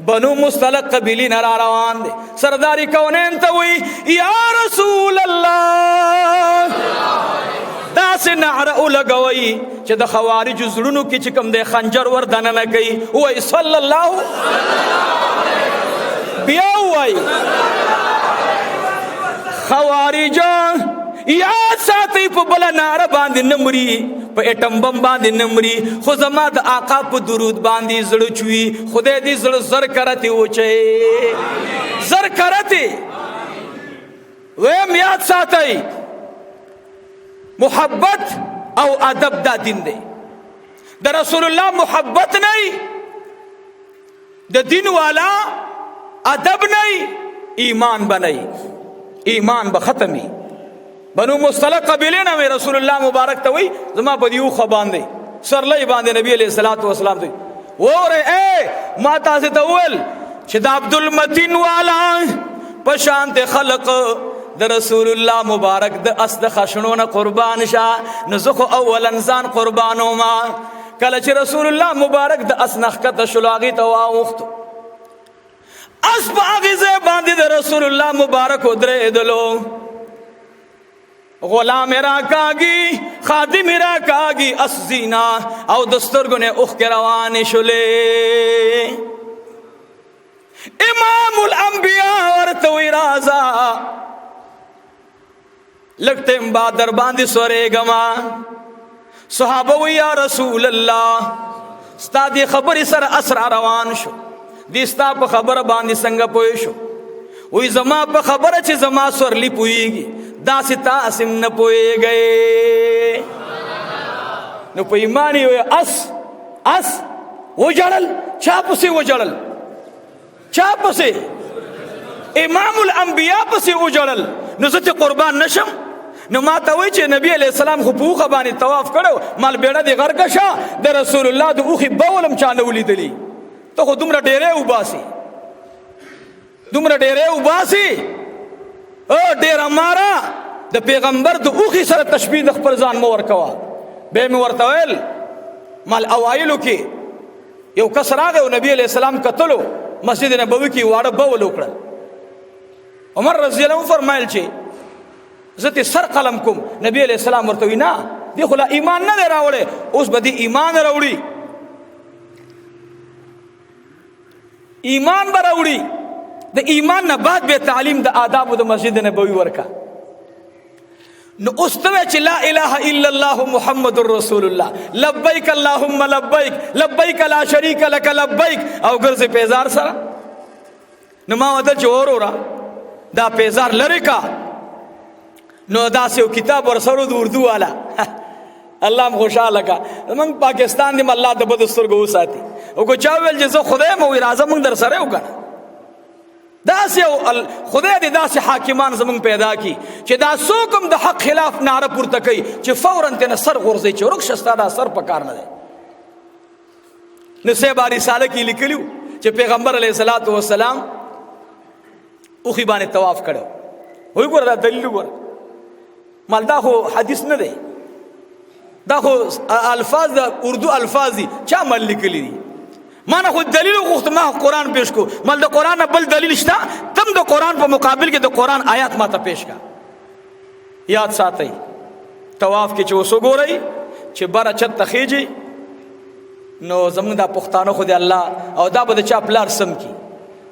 بنو مستلق قبیلی نه را روان دي. سرداری کونین ته وی یا رسول الله، داسې نعره ولګوي چې د خوارج زړونو کې چې کوم دی خنجر ور دننه کوي. وای صلی الله، بیا وای خوارج یاد ساتي، په بل نعره باندې نمرې، په اټم بم باندې نمرې، خو زما د آقا په درود باندې زړه چوي. خدای دې زړه زر کرته وچي، زر کرته. ویم یاد ساتي، محبت او ادب دا دین دی. د رسول الله محبت نه، د دین والا ادب نه، ایمان بنئ، ایمان به ختمي. بنو مصطلق قبیله نه رسول الله مبارک ته وی زما په دیو خو باندې سرلې باندې نبی علیہ الصلوۃ والسلام دی وره اے ما تاسو ته ویل چې د عبد المتین والا په شانت خلق د رسول الله مبارک د اس د خشنو نه قربان شه. نو زه خو اولا ځان قربانو ما. کله چې رسول الله مبارک د اس نخکته شلاغي ته واوخت، اس په هغې ځای باندې د رسول الله مبارک ودرېدلو. غلام را کاږي، خادم را کاږي، اس زینا او د سترګو نه اوښکې روانې شولې. امام الانبیاء ورته وایي راځه، لږ ټایم بعد در باندې سورېږم. صحابه وایي یا رسول الله، ستا دې خبرې سره اس را روان شو، دې ستا په خبره باندې څنګه پوه شو؟ وایي زما په خبره چې زما سورلي پوهېږي، داسې تاسې هم نه پوهېږئ. نو په ایمان یې وویل اس اس وژړل. چا پسې وژړل؟ چا پسې؟ امام الانبیاء پسې وژړل. نو زه ته قربان نشم؟ نو ما ته وایي چې نبی علیہ السلام خو په اوښه باندې طواف کړو، مال بیړه دې غرقه شه، د رسول الله د اوښې بول هم چا نه ولیدلی، ته خو دومره ډېری وباسي، دومره ډېری وباسي، او ډېره ماره د پیغمبر د اوښې سره تشبیه د خپل ځان مه ورکوه. بیا مې ورته ویل مال اوایلو کې یو کس راغی او نبی علیہ السلام کتلو مسجد نبوي کې واړه بول وکړل. عمر رضی الله عنه فرمایل چې زه ته سر قلم کوم. نبی علیہ السلام ورته وی نه، دی خو لا ایمان نه دی راوړی، اوس به دی ایمان راوړي، ایمان به راوړي. د ایمان نه بعد به تعلیم د آداب د مسجد نبوي ورکا. نو اوس ته وایې چې لا اله الا الله محمد رسول الله، لبیک اللهم لبیک، لبیک لا شریک لک لبیک، او ګرځې پیزار سره. نو ما ورته چې وروره دا پیزار لرې کا. نو داسې یو کتاب ورسره د اردو والا، الله هم خوشحاله کا. موږ پاکستان دې الله د بدو سترګو وساتي. او که چا ویل چې زه خدای یم، وایي راځه موږ در سره یو که نه. داسې یو خدای دې داسې حاکمان زموږ پیدا کړي چې دا څوک هم د حق خلاف نعره پورته کوي چې فوراً ترې نه سر غورځوي چې ورک شه، ستا دا سر په کار نه دی. نو صاحب رساله کې لیکلي چې پیغمبر علیه الصلاة والسلام اوښي باندې طواف کړی. وایي ګوره دا دلیل وګوره، مال دا خو حدیث نه دی، دا خو الفاظ د اردو الفاظ دي، چا مال لیکلي دي؟ ما نه خو دلیل وغوښت، ما قرآن پیش کو. مال د قرآن نه بل دلیل شته؟ تم د قرآن په مقابل کې د قرآن آیات ما ته پیش کا. یاد ساتئ طواف کې چې اوس وګورئ چې بره چت ته خېږي، نو زمونږ دا پښتانه خو دې الله او دا به د چا پلار سم کي،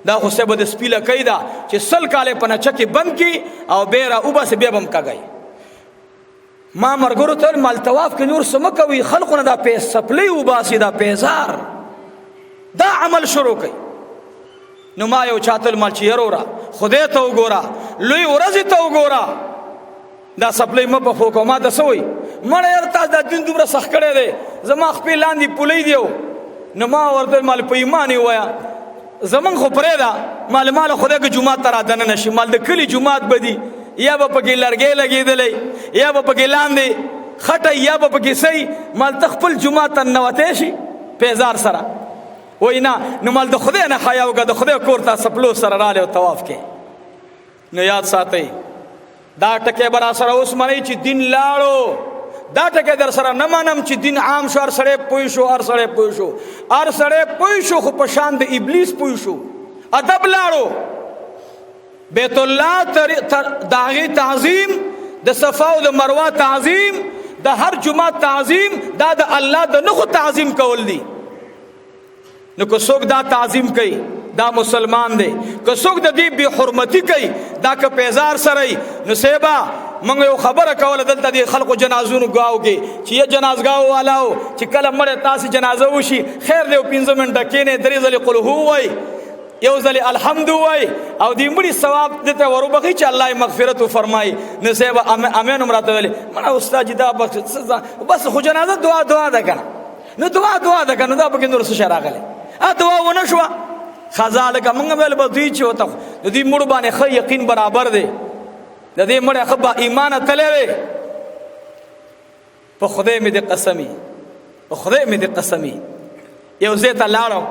دا خو څه به د سپي لکۍ ده چې 100 کاله په نچه کې بند کي او بیا را وباسي، بیا به هم کږی. ما مرګرو ته ویل، مال طواف کې نور څه مه کوئ، خلقو نه دا څپلۍ وباسي، دا پیزار، دا عمل شروع کړئ. نو ما یو چاته ویل، مال چې یروره خدای ته وګوره، لوی ورځې ته وګوره، دا څپلۍ مه په پښو کوه. ما ته څه وایي؟ مړه یار تاسو دا دین دومره سخت کړی دی، زما خپې لاندې پولۍ دی. نو ما ورته ویل، مال په ایمان یې ووایه، زمونږ خو پرېږده، مال مال خدای که جومات ته را دننه شي، مال د کلي جومات به دي، یا به پکې لرګی لګېدلی، یا به پکې لاندې خټه، یا به پکې سي، مال ته خپل جومات ته ننوتی شي پیزار سره. وایي نه، نو مال د خدای نه حیا وکړه، د خدای کور ته څپلو سره راغلی او طواف کې. نو یاد ساتئ دا ټکی به را سره اوس منئ چې دین لاړو، دا ټکی در سره نه منم چې دین عام شو، هر سړی پوه شو، هر سړی پوه شو، هر سړی پوه شو، خو په شان د ابلیس پوه شو. ادب لاړو، بیت الله د هغې تعظیم، د صفا او د مروه تعظیم، د هر جومات تعظیم، دا د الله د نښو تعظیم کول دي. نو که څوک دا تعظیم کوي دا مسلمان دی، که څوک د دې بې حرمتي کوي دا که پیزار سره وي. نو صاحبه موږ یو خبره کوله دلته د خلکو جنازونو ګاو کې چې یې جنازګاو والاو چې کله مړی تاسې جنازه وشي، خیر دی، 5 منټه کښېنئ، 3 ځلې قل هو ووایئ، یو ځلې الحمد ووایئ، او دې مړي ثواب دې ته وروبخښي چې الله یې مغفرت وفرمایي. نو صاحب امین هم راته ویلې، منه استاد جي دا بس خو جنازه دعا دعا ده که نه، نو دعا دعا ده که نه، دا پکې نور څه شی راغلی؟ دعا ونه شوه. خزا لکه موږ ویل به دوی چې ورته د دې مړو باندې ښه یقین برابر دی، د دې مړی ښه با ایمانه تللی دی. په خدای مې دې قسمي، په خدای مې دې قسمي، یو ځای ته لاړم،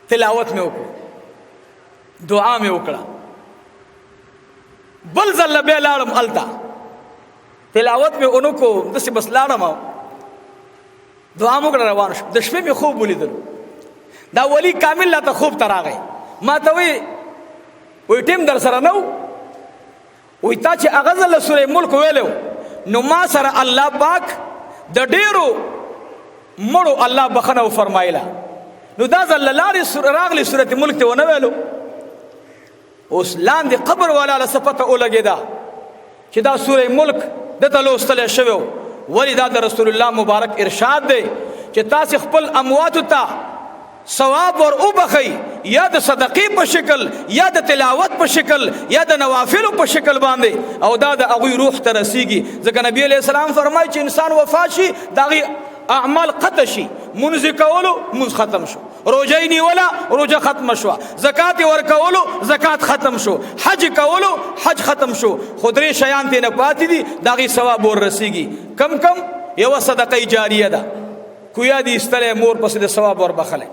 تلاوت مې وکړو، دعا مې وکړه، بل ځل له بیا لاړم هلته تلاوت مې ونه کړو، داسې بس لاړم او دعا مو کړه، روان شو. د شپې مې خوب ولیدلو، دا ولی کامل راته خوب ته راغی، ما ته وایي وایي ټیم در سره نه و، وایي تا چې هغه ځل سورې ملک ویلی نو ما سره الله پاک د ډېرو مړو الله بخښنه وفرمایله، نو دا ځل له لارې راغلې سورت ملک ته ونه ویلو. اوس لاندې قبر والا له څه پته ولګېده چې دا سورې ملک ده ته لوستلی شوی و. ولې دا د رسول الله مبارک ارشاد دی چې تاسې خپل امواتو ته ثواب ور وبخښئ، یا د صدقې په شکل، یا د تلاوت په شکل، یا د نوافلو په شکل باندې، او دا د هغوی روح ته رسیږي. ځکه نبی علیه السلام فرمایي چې انسان وفات شي د هغې اعمال قطع شي، مونځ یې کولو مونځ ختم شو، روژه یې نیوله روژه ختمه شوه، زکات یې ورکولو زکات ختم شو، حج کولو حج ختم شو، خو درې شیان ترې نه پاتې دي د هغې ثواب ور رسیږي. کم کم یوه صدقه جاریه ده، کویا دې ایستلی مور پسې د ثواب ور بخښلی.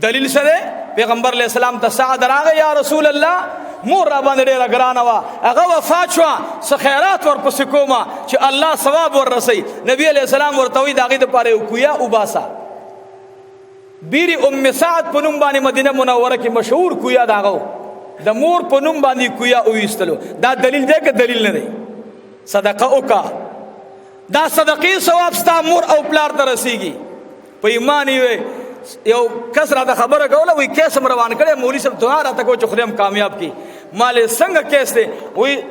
دلیل څه دی؟ پیغمبر علیه السلام ته سعد راغی، یا رسول الله مور را باندې ډېره ګرانه وه، هغه وفات شوه، څه خیرات ورپسې کومه چې الله ثواب ور رسوي. نبی علیه السلام ورته وایي د هغې دپاره یو کویا وباسه. بیر ام سعد په نوم باندې مدینه منوره کې مشهور کویا د هغه د مور په نوم باندې کویا وویستلو. دا دلیل دی که دلیل نه دی؟ صدقه وکړه، دا صدقې ثواب ستا مور او پلار ته رسیږي. په ایمان یې یو کس راته خبره کوله، وایي کیس هم روان کړی، مولوي صاحب دعا راته کوه چې خدای هم کامیاب کړي. ما له څنګه کیس دی؟ وایي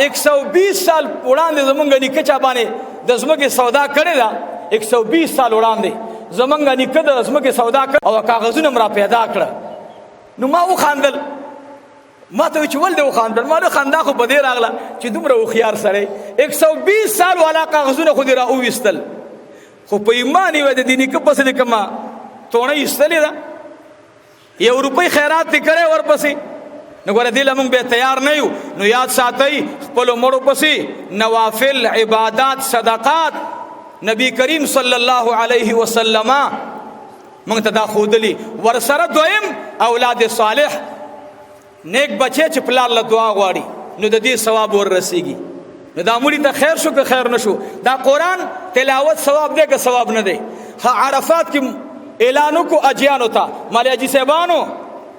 120 سال وړاندې زمونږ نیکه چا باندې د ځمکې سودا کړې ده، 120 سال وړاندې زمونږ نیکه د ځمکې سودا کړه او کاغذونه هم را پیدا کړه. نو ما وخاندل، ما ته وایي چې ولې دې وخاندل؟ ما له خندا خو په دې راغله چې دومره هوښیار سړی 120 سال والا کاغذونه خو دې را وویستل، خو په ایمان یې وایي د دې نیکه پسې دې کومه توڼه ایستلې ده، یو روپۍ خیرات دې کړی ورپسې. نو ګوره دې له موږ بیا تیار نه یو. نو یاد ساتئ خپلو مړو پسې نوافل، عبادات، صدقات. نبی کریم صلی الله علیه وسلم موږ ته دا ښودلي. ورسره دویم اولاد صالح، نیک بچی چې پلار له دعا غواړي نو د دې ثواب ور رسیږي. نو دا مړي ته خیر شو که خیر نه شو؟ دا قرآن تلاوت ثواب دی که ثواب نه دی؟ عرفات کې اعلان وکړو اجیانو ته، مالي حاجي صاحبانو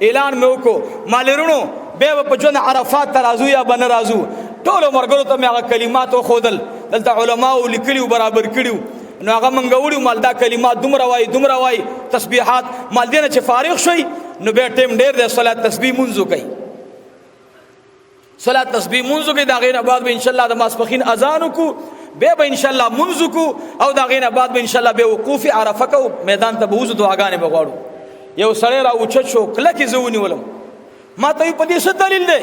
اعلان مې وکړو، مالي وروڼو بیا به په ژوند عرفات ته راځو یا به نه راځو. ټولو ملګرو ته مې هغه کلمات وښودل، دلته علماو لیکلي وو، برابر کړي وو، نو هغه مونږ وړي مال دا کلمات دومره وایي دومره وایي تسبیحات، مال دې نه چې فارغ شوي نو بیا ټیم ډېر دی، صلات تسبیح مونځ وکړئ، صلات تسبیح مونځ وکړئ. د هغې نه بعد به انشاءالله د ماسپښین اذان وکړو، بیا به انشاءالله مونځ وکړو، او د هغې نه بعد به انشاءالله بیا وقوف عرفه کوو، میدان ته به وځو، دعاګانې به غواړو. یو سړی را اوچت شو، کلکې زه ونیولم، ما ته وایي په دې څه دلیل دی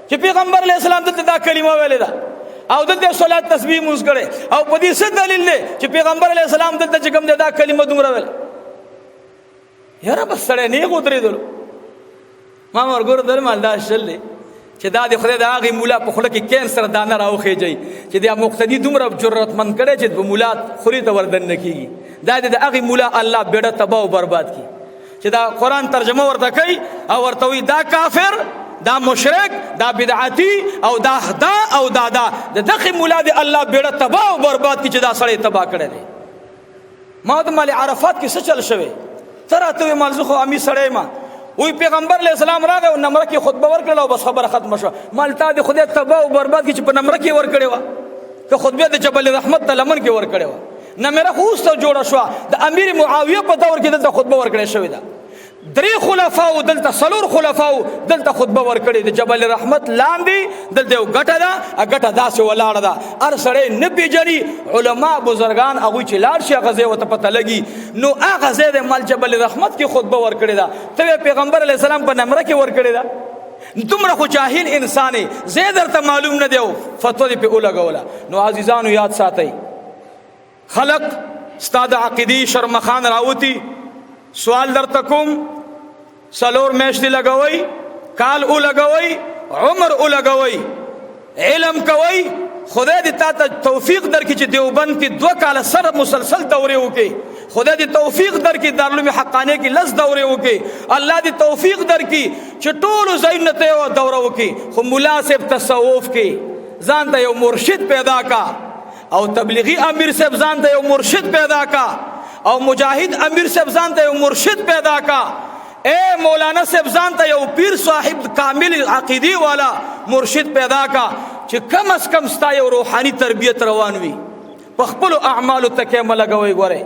چې پیغمبر علیه السلام دلته دا کلمه ویلې ده او دلته صلات تسبیح مونځ کړی، او په دې څه دلیل دی چې پیغمبر علیه السلام دلته چې کوم دی دا کلمه دومره ویله؟ یاره بس سړی نېغ ودرېدلو. ما ورګور در مال دا شل دی چې دا د خدای د هغې مولا په خوله کې کینسر دانه راوخېږي چې د مقتدي دومره جرأتمند کړی چې په مولا خولې ته وردننه کېږي. دا د هغې مولا الله بېړه تباه او برباد کړي چې دا قرآن ترجمه ورته کوي او ورته وایي دا کافر، دا مشرک، دا بدعتي او دا دا او دا دا د دغه مولا دی الله بیړه تباہ او برباد کی چې دا سړی تباہ کړی دی. ما د مال عرفات کې څه چل شوی؟ ته راته وې مال زه خو امي سړی ما. وی پیغمبر علیه السلام راغی او نمره کې خطبه ورکړله او بس خبره ختمه شوه. مال تا د خدای تباه او برباد کړي چې په نمره کې ورکړې وه، که خطبه د جبل رحمت ته لمن کې ورکړې وه. نمره خو اوس ته جوړه شوه، د امیر معاویه په دور کې دلته خطبه ورکړې شوې ده. درې خلفاو دلته، څلور خلفاو دلته خطبه ورکړې. د جبل رحمت لاندې دلته یو ګټه ده، ګټه داسې ولاړه ده، هر سړی نه پېژني. علما بزرګان هغوی چې لاړ شي هغه ځای ورته پته لګي. نو هغه ځای د مال جبل رحمت کې خطبه ورکړې ده، ته وایې پیغمبر علیه السلام په نمره کې ورکړې ده. دومره خو جاهل انسان یې، ځای درته معلوم نه دی او فتوا دې پرې ولګوله. نو عزیزانو یاد ساتئ، خلق ستا د عقیدې شرمخان راوتی. سوال درته کوم، څلور میاشتې لګوئ، کال ولګوئ، عمر ولګوئ، علم کوئ، خدای دې تا ته توفیق درکړي چې دیوبند کې 2 کاله سره مسلسل دورې وکړي. خدای دې توفیق درکړي دارالعلوم حقانیه کې 10 دورې وکړي. الله دې توفیق درکړي چې ټولو ځایونو ته یوه دوره وکړي. خو ملا صاحب تصوف کې ځان ته یو مرشد پیدا کا، او تبلیغي امیر صاحب ځان ته یو مرشد پیدا کا، او مجاهد امیر صاحب ځان ته یو مرشد پیدا کا، اے مولانا صاحب ځان ته یو پیر صاحب کامل عقیدی والا مرشد پیدا کا، چې کم از کم ستا یو روحاني تربیت روان وي. په خپلو اعمالو تکیه مه لګوئ. ګورئ